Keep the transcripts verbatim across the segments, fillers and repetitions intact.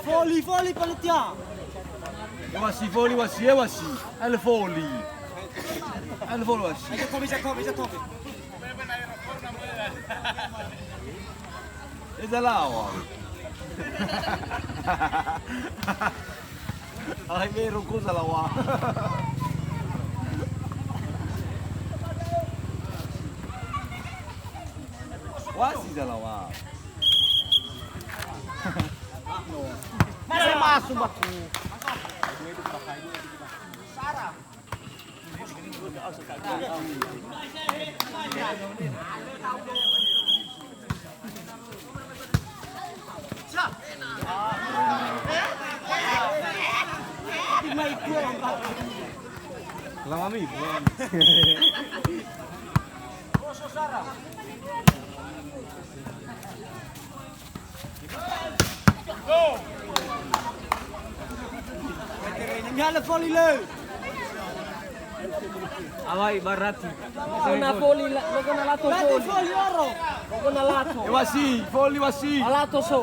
Foli, foli, panitia. Ewasi, foli, wasi, ewasi. Ele foli. Ele foli, wasi. Ayo, kobe, kobe, kobe. Eza lawa. Ai me roko zalawa. Wasi zalawa. Masa masuk batu. Sarah. Lamami, lamami. Mihalö foli lö. Awai barati. Loko na foli, la-, loko na lato foli. Loko na lato. Ewasi, foli wasi. Alato so.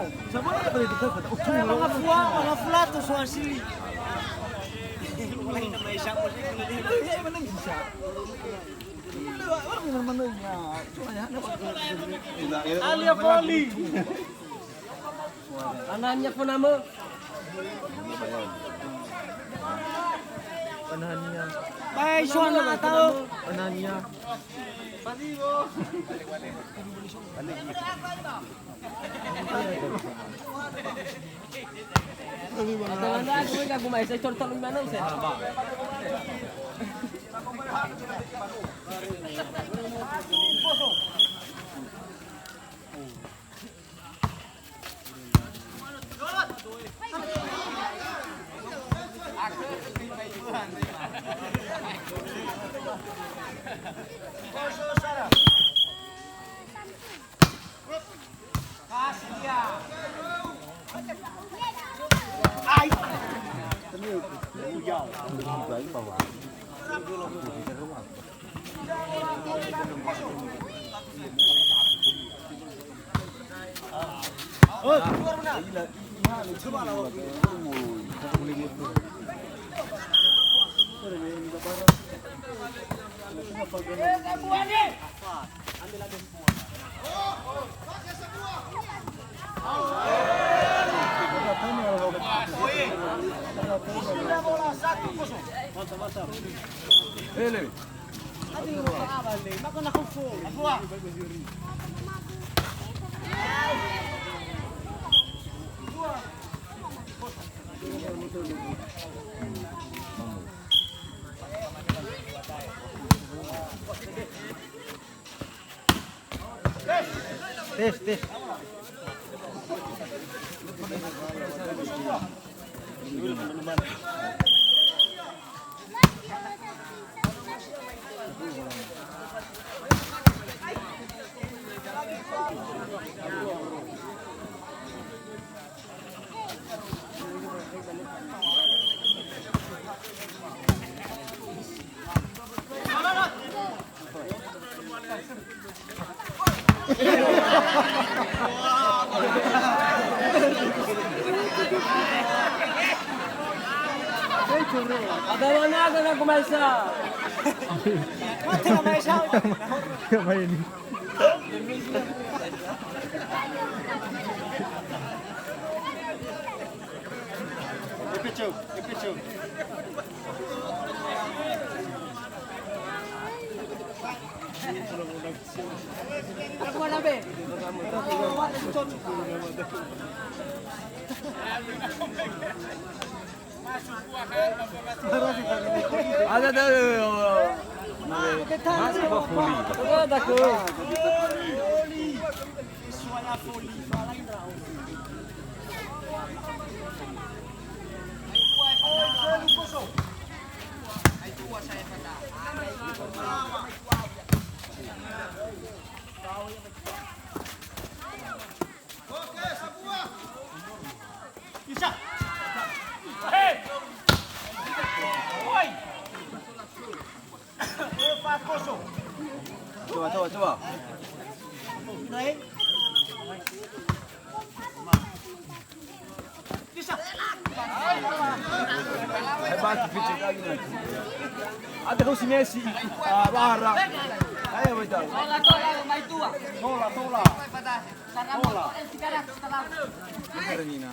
Manga fua, manga fua lato so asili. Alia foli. Anania fo nama. Anania. Bae, so ana atau. Anania. Ada landa aku mega aku mai, saya tor-tor lima enam saya. Hele. Tes, tes. Ada mana ada nak kumaisa? Mati lah maisa. Yang main ni. Ada, ada, ada. Mas ba foli. Coba, coba, coba. Hebat, Fitri lagi nih. Ada kau si Messi, ah, Bahara. Ayo, betul. Tola, tola, mai tua. Tola, tola. Tola. Sekarang, sekarang. Bener, Nina.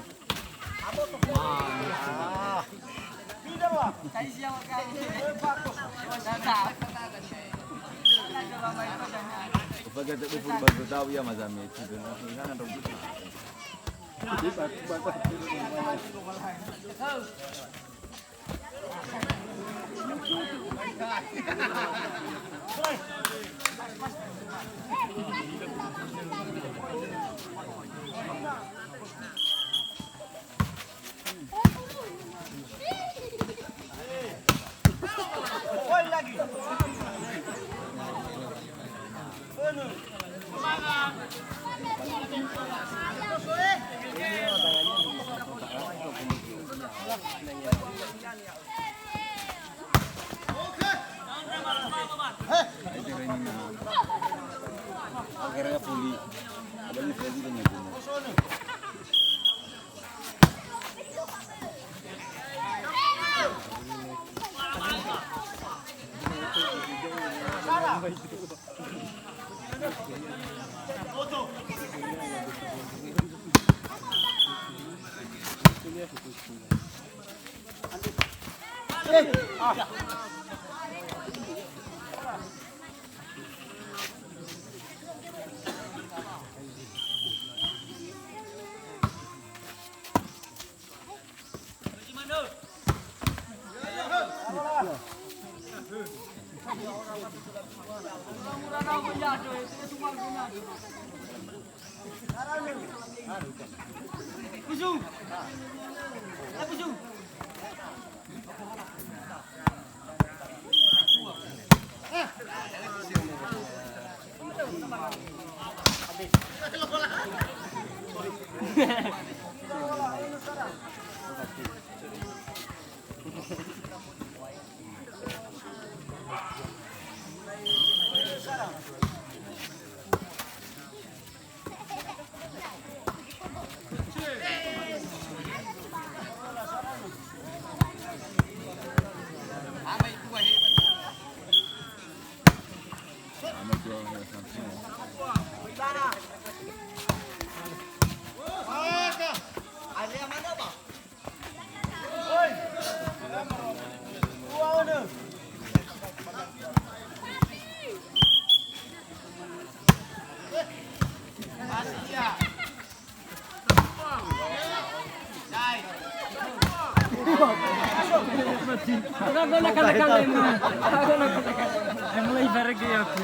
Mulai bareng aku.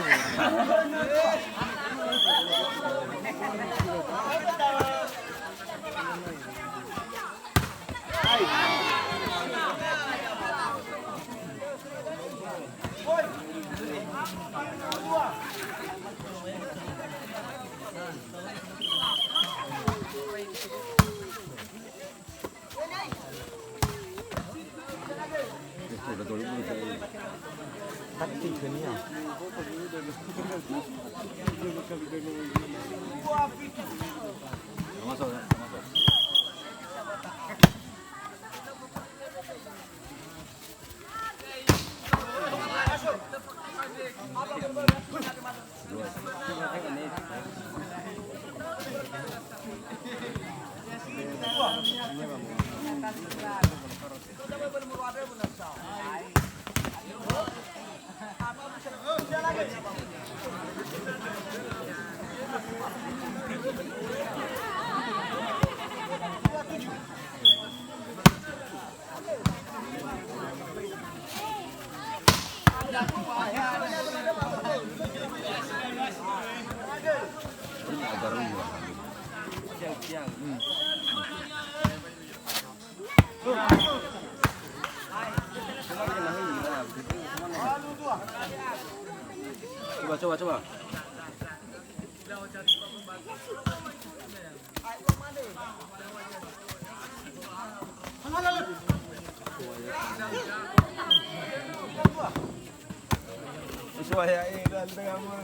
Soalnya, eh, dan tengah mau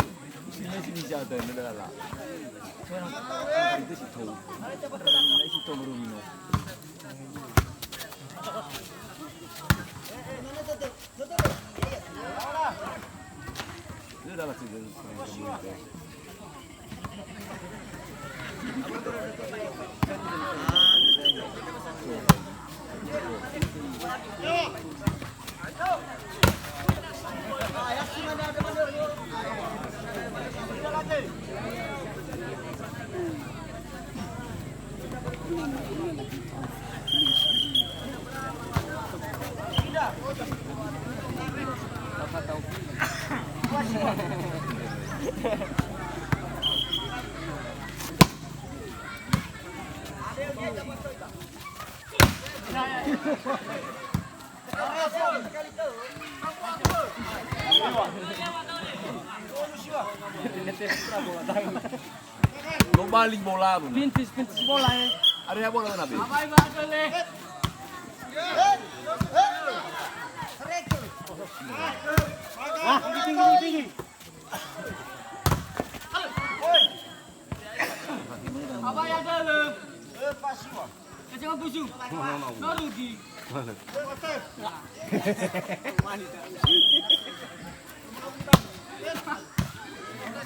sini, sini, jatuh, ini dah lah. Itu si Tom. Si Tom Rubino. Lobali bola, Bun. Pintis, pintis bola, eh. Area bola mana, Be? Abai, Bang, boleh. Wah, tinggi, tinggi, tinggi. Abai, ada, le. Kacang busung. No rugi.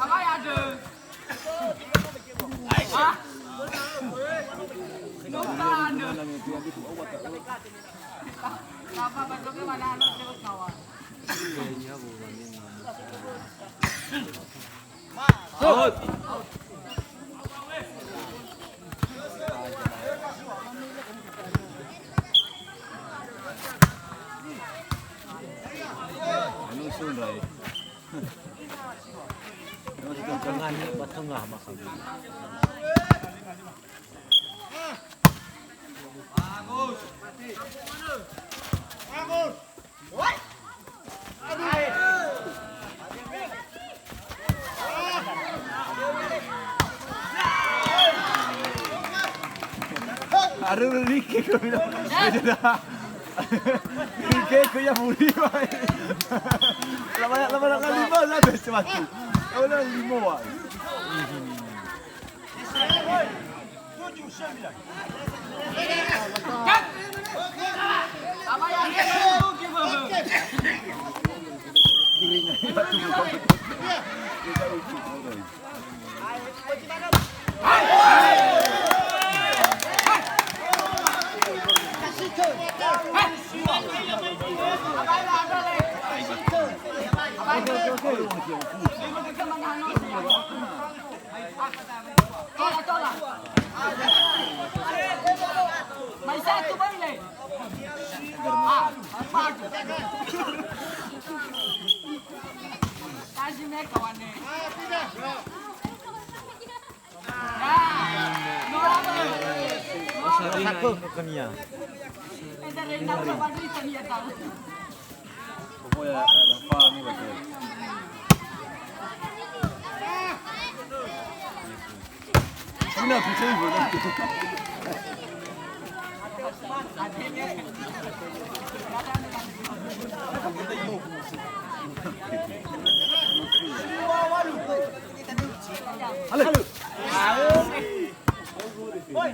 Abai, ada. Anu sun, Rai. Tengah ni, ba tengah maksudnya. Are rike ko bina. Rike ko ya buri, wai. Lama, lama, lama lima lah, best waktu. Lama lima, wai. Tola, tola. Mai satu, Bang, le. Ah, maju. Kasih mereka, wane. Nah, no apa? No apa? Satu. Entar yang tahu, Bang, Rizal, dia tahu. Pokoknya ada faham ni, betul. Ini aku sih, betul. Halo. Halo. Woi.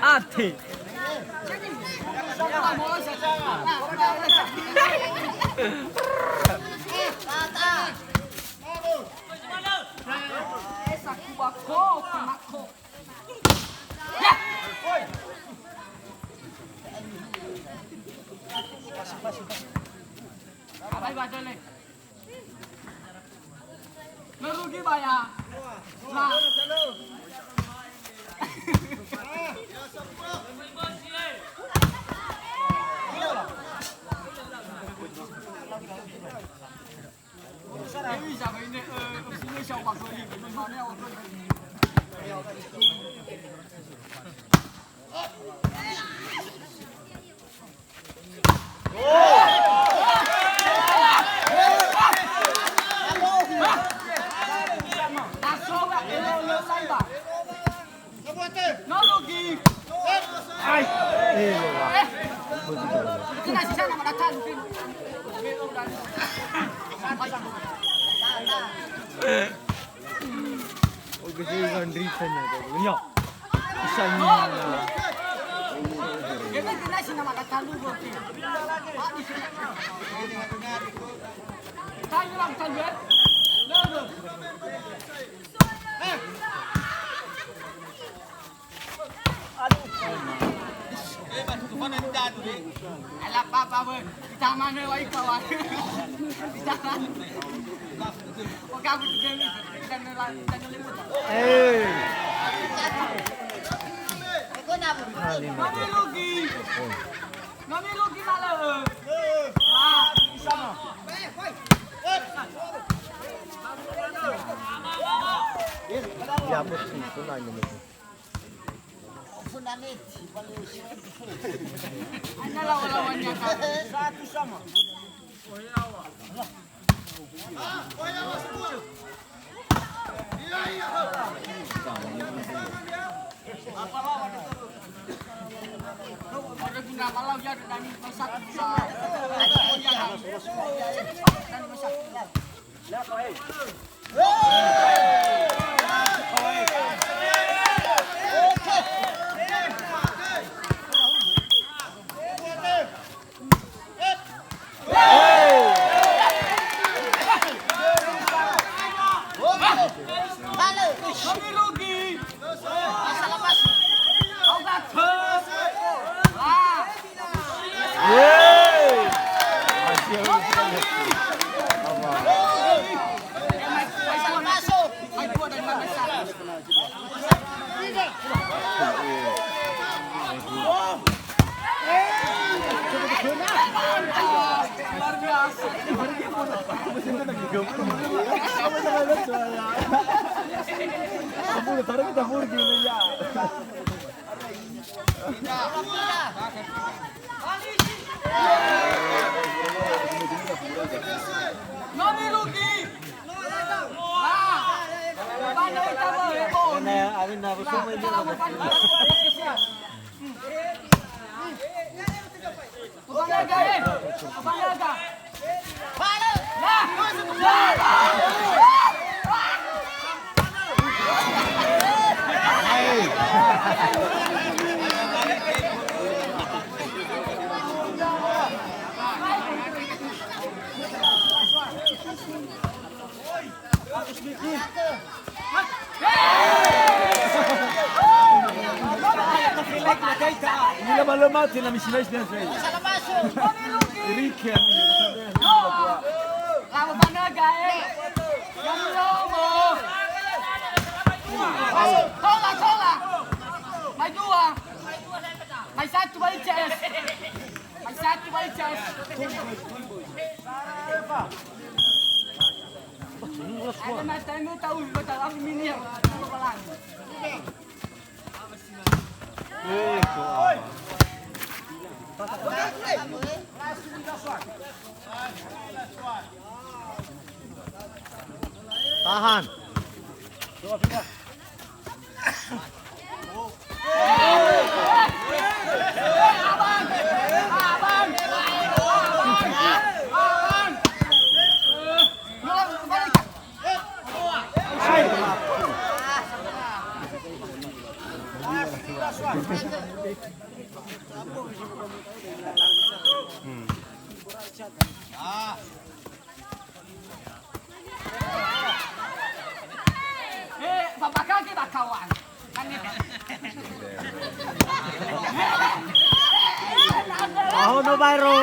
Ate. Merugi baya. Nah. Ala papa we, kita mana wa ika wa. Kita mana. Oke, aku tuh kita nela, kita nela. Eh. Nami rugi. Nami rugi malah. Wah. Ya, betul, betul, betul. Hanya lawan-lawannya, Kak. Satu sama. Apa lawan itu? Ada guna malam ya, dan satu sama. Dan satu. Ini lama-lama, tidak misi-misi, tidak misi. Rike. Lawan mana, guys? Yang lomo. Tola, tola. Mai dua. Mai satu, balik C S. Mai satu, balik C S. Ada mai tahu, tahu, tahu, mini ya. Tahu, tahu. Tahan. Eh, babakha ke bakawan. Ahono baero.